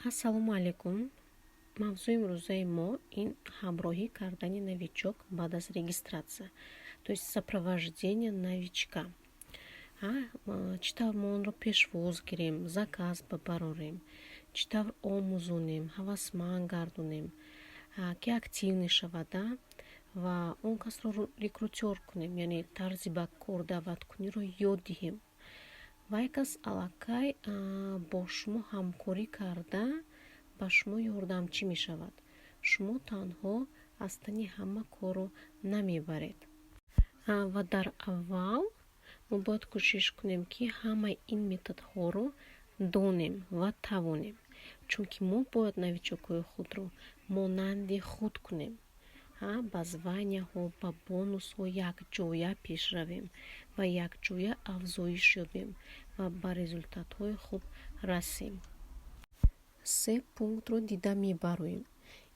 Ассалому алайкум. Мавзӯи имрӯзаи мо ин ҳамроҳӣ кардани новичок баъд аз регистрация, то есть сопровождение новичка. Чӣ тавр мо онро пешвоз гирем, заказ барорем, чӣ тавр омӯзонем, ҳавасманд гардонем, ки активный шавад ва он касро рекрутёр кунем, яъне тарзи ба кор даъваткуниро ёд диҳем. Вай кас аллакай бо шумо ҳамкорӣ карда, ба шумо ёрдамчӣ мешавад. Шумо танҳо аз тани ҳама корро намебаред. Ва дар аввал мо бояд кӯшиш кунем, ки ҳамаи ин методҳоро донем ва тавонем, чунки мо бояд новичокҳои худро монанди худ кунем, ба званияҳо, ба бонусҳо якҷоя пеш равем ва якҷоя афзоиш ёбем ва ба результатҳои хуб расем. Се пунктро дида мебароем: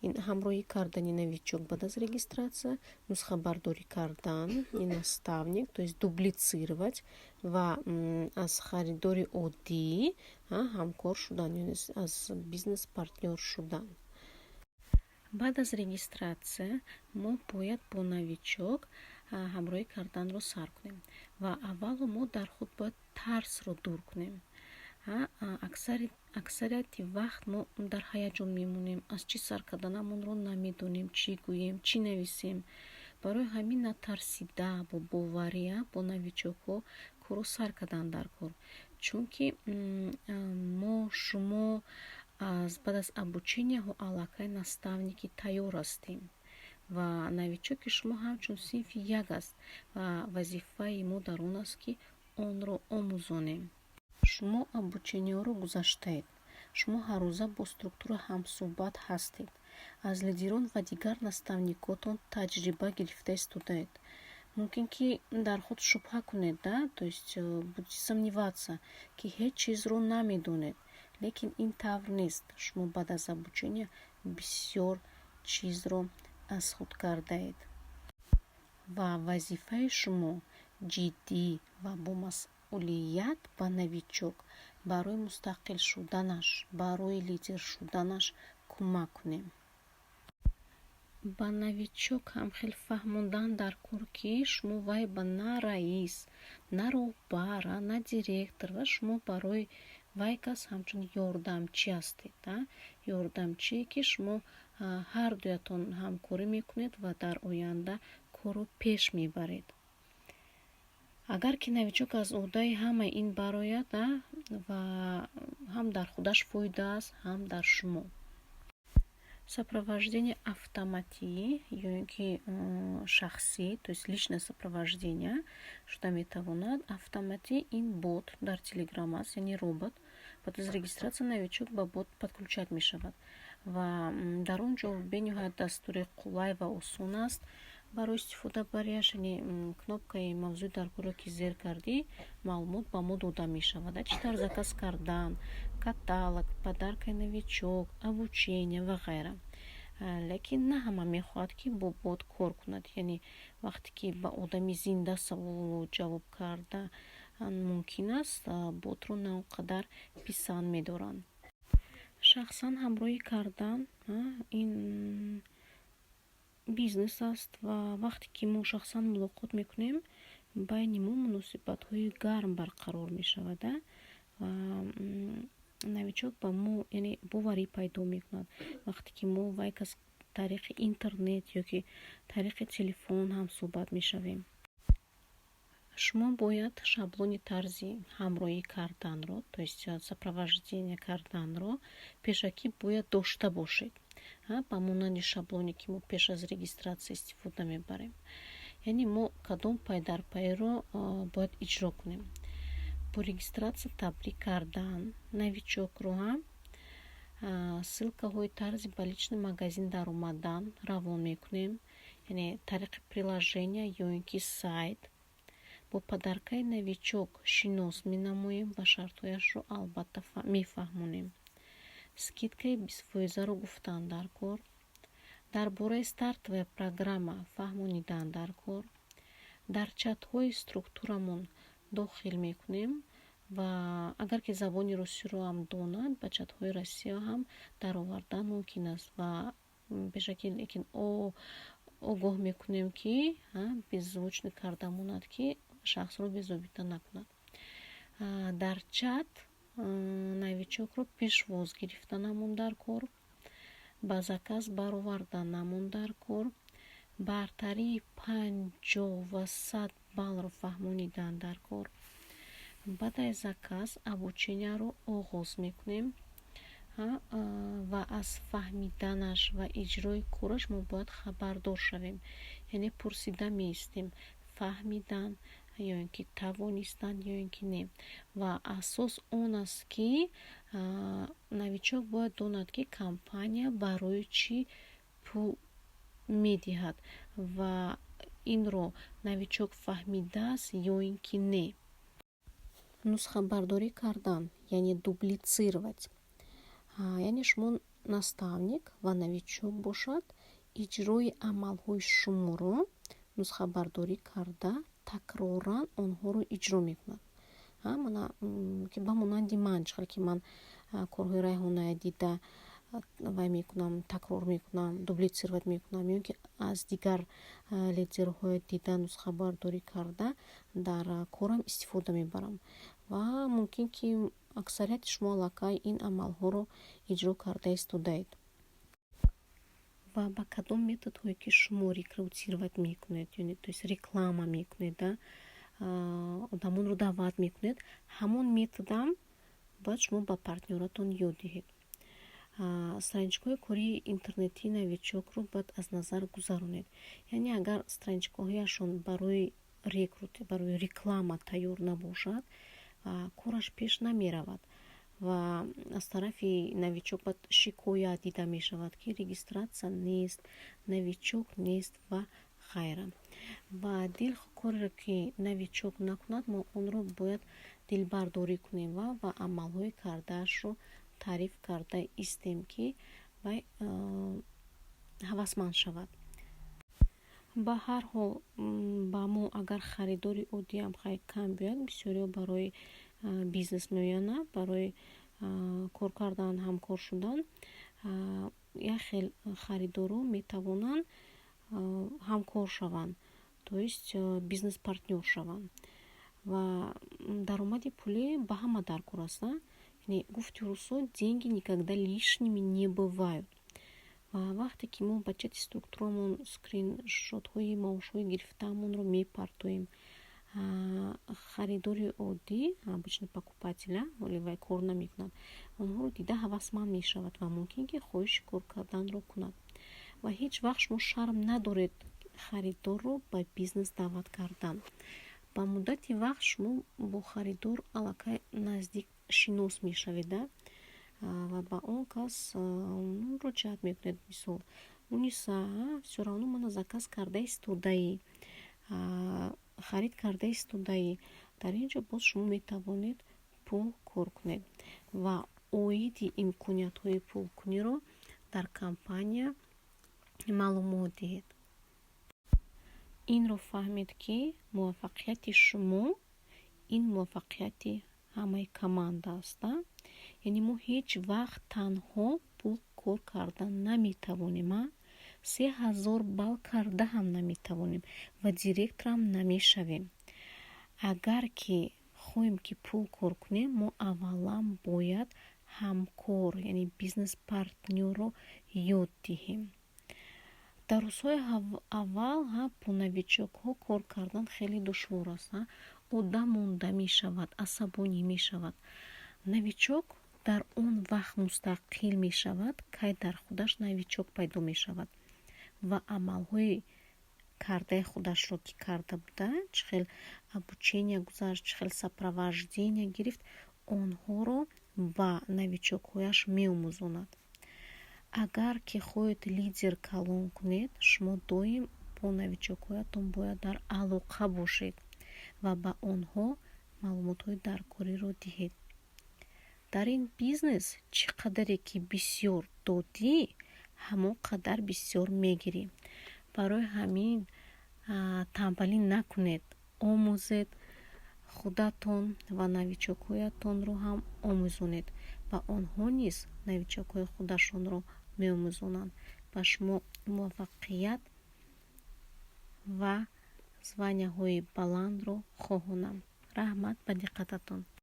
ин ҳамроҳӣ кардани новичок баъд аз регистрация, нусхабардорӣ кардан и наставник, то есть дублицировать, ва аз харидори оддӣ ҳамкор шудан, яъне аз бизнес партнёр шудан. Баъд аз регистрация мо бояд бо новичок ҳамроҳӣ карданро сар кунем ва аввало мо дар худ бояд тарсро дур кунем. Аксарияти вақт мо дар ҳаяҷон мемонем, аз чӣ сар карданамонро намедонем, чӣ гӯем, чӣ нависем. Барои ҳамин натарсида, бо боварӣ бо новичокҳо корро сар кардан дар кор, чунки мо, шумо аз баъд аз обученияҳо аллакай наставники тайёр ҳастем ва новичоки шумо ҳамчун синфи як аст ва вазифаи мо дар он аст, ки онро омӯзонем. Шумо обученияҳоро гузаштаед, шумо ҳаррӯза бо структура ҳамсӯҳбат ҳастед, аз лидерон ва дигар наставникотон таҷриба гирифта истодаед. Мумкин ки дар худ шубҳа кунед, да, то есть будете сомневаться, ки ҳеҷ чизро намедонед, лекин ин тавр нест. Шумо баъд аз обучения бисёр чизро аз худ кардаед ва вазифаи шумо ҷиддӣ ва бомасъулият ба новичок барои мустақил шуданаш, барои лидер шуданаш кӯмак кунем. Ба новичок ҳам хел фаҳмондан дар кор, ки шумо вай ба на раис, на роҳбар, на директор ва шумо барои вай кас ҳамчун ёрдамчӣ ҳастед, ёрдамчие, ки шумо ҳардуятон ҳамкорӣ мекунед ва дар оянда корро пеш мебаред. Агар ки новичок аз уҳдаи ҳамаи ин барояд, ва ҳам дар худаш фоида аст, ҳам дар шумо. Сопровождение автоматӣ ё ин ки шахсӣ, то есть личное сопровождение шуда метавонад. Автоматӣ ин бот дар Телеграм аст, яъне робот. Баъд аз регистрация новичок ба бот подключать мешавад ва дар он ҷо бениҳоят дастури қулай ва осон аст барои истифода барияш, яъне кнопкаи мавзӯи даркорро ки зер кардӣ, маълумот ба мо дода мешавад: чӣ тавр заказ кардан, каталог, подаркаи новичок, обучение ва ғайра. Лекин на ҳама мехоҳад, ки бо бот кор кунад, яъне вақте ки ба одами зинда саволу ҷавоб карда мумкин аст, ботро на он қадар писанд медоранд. Шахсан ҳамроҳӣ кардан ин бизнес аст ва вақте ки мо шахсан мулоқот мекунем, байни мо муносибатҳои гарм барқарор мешавад ва новичок ба мо, яъне, боварӣ пайдо мекунад. Вақте ки мо вай кас тариқи интернет ё ки тариқи телефон ҳамсӯҳбат мешавем. Шумо бояд шаблони тарзи ҳамроҳӣ карданро, то есть сопровождение карданро, пешакӣ бояд дошта бошед, ба монанди шаблоне, ки мо пеш аз регистрация истифода мебарем. Яъне мо кадом пайдарпайро бояд иҷро кунем: бо регистрация табрик кардан новичокро ҳам, ссылкаҳои тарзи ба личный магазин даромадан равон мекунем, яъне тариқи приложения ё ин ки сайт, бо подаркаи новичок шинос менамоем ва шартҳояшро албатта мефаҳмонем, скидкаи 20-фоизаро гуфтан дар кор, дар бораи стартовая программа фаҳмонидан дар кор, дар чатҳои структурамон дохил мекунем. Ва агар ки забони русиро ҳам донад, ба чатҳои Россия ҳам даровардан мумкин аст. Ва пешакӣ лекин огоҳ мекунем, ки беззвучный карда монад, ки шахсро безобита накунад. Дар чат новичокро пешвоз гирифтанамон дар кор, ба заказ бароварданамон дар кор, бартарии 50 ва 100 баллро фаҳмонидан дар кор. Баъд аз заказ обученияро оғоз мекунем ва аз фаҳмиданаш ва иҷрои кораш мо бояд хабардор шавем, яъне пурсида меистем, фаҳмидан ё ин ки тавонистанд, ё ин ки не. Ва асос он аст, ки новичок бояд донад, ки компания барои чӣ пул медиҳад ва инро новичок фаҳмидааст ё ин ки не. Нусхабардорӣ кардан, яъне дублицировать, яъне шумо наставник ва новичок бошад, иҷрои амалҳои шуморо нусхабардорӣ карда, такроран онҳоро иҷро мекунад. Мана, ба монанди ман, чӣ хел ки ман корҳои Райҳоная дида вай мекунам, такрор мекунам, дублицировать мекунам, ё ин ки аз дигар лидерҳои дида, нусхабардорӣ карда, дар корам истифода мебарам. Ва мумкин ки аксарияти шумо аллакай ин амалҳоро иҷро карда истодаед. Ва ба кадом методҳое ки шумо рекрутировать мекунед, то есть реклама мекунед, одамонро даъват мекунед, ҳамон методам бояд шумо ба партнёратон ёд диҳед. Страничкаҳои кории интернетии новичокро бояд аз назар гузаронед, яъне агар страничкаҳояшон барои рекрут, барои реклама тайёр набошад, кораш пеш намеравад ва аз тарафи новичок бояд шикоят дида мешавад, ки регистрация нест, новичок нест ва ғайра. Ва дил кореро ки новичок накунад, мо онро бояд дилбардорӣ кунем ва амалҳои кардаашро таъриф карда истем, ки вай ҳавасманд шавад. Ба ҳар ҳол, ба мо агар харидори оддиам хай кам биёяд, бисёриҳо барои бизнес меоянд, барои кор кардан, ҳамкор шудан. Як хел харидорон метавонанд ҳамкор шаванд, то есть бизнес партнёр шаванд. Ва даромади пулӣ ба ҳама даркор аст. Яъне, гуфти русо, деньги никогда лишними не бывают. Ва вақте ки мо ба чати структурамон скриншотҳои маошҳои гирифтаамонро мепартоем, харидори оддӣ, обычный покупатель, ҳоле вай кор намекунад, онҳоро дида ҳавасманд мешавад ва мумкин ки хоҳиши кор карданро кунад. Ва ҳеҷ вақт шумо шарм надоред харидорро ба бизнес даъват кардан. Ба муддати вақт шумо бо харидор аллакай наздик шинос мешавед ва ба он кас муроҷиат мекунед. Мисол, Муниса, всё равно мана заказ карда истодаӣ, харид карда истодаӣ. Дар ин ҷо боз шумо метавонед пул кор кунед ва оиди имкониятҳои пулкуниро дар компания маълумот диҳед. Инро фаҳмед, ки муваффақияти шумо ин муваффақияти ҳамаи команда аст. Яъне мо ҳеҷ вақт танҳо пул кор карда наметавонем, 3000 балл карда ҳам наметавонем ва директорам намешавем. Агар ки хоҳем, ки пул кор кунем, мо аввалан бояд ҳамкор, яъне бизнес партнёрро ёд диҳем. Дар рӯзҳои аввал бо новичокҳо кор кардан хеле душвор аст. Одам монда мешавад, асабонӣ мешавад. Новичок дар он вақт мустақил мешавад, кай дар худаш новичок пайдо мешавад ва амалҳои кардаи худашро, ки карда буда, чӣ хел обучение гузашт, чӣ хел сопровождение гирифт, онҳоро ба новичокҳояш меомӯзонад. Агар ки хоҳед лидер калон кунед, шумо доим бо новичокҳоятон бояд дар алоқа бошед ва ба онҳо маълумотҳои даркориро диҳед. Дар ин бизнес чӣ қадаре ки бисёр додӣ, ҳамон қадар бисёр мегирӣ. Барои ҳамин тамбалӣ накунед, омӯзед. Худатон ва новичокҳоятонро ҳам омӯзонед ва онҳо низ новичокҳои худашонро меомӯзонанд. Ба шумо муваффақият ва званияҳои баландро хоҳонам. Раҳмат ба диққататон.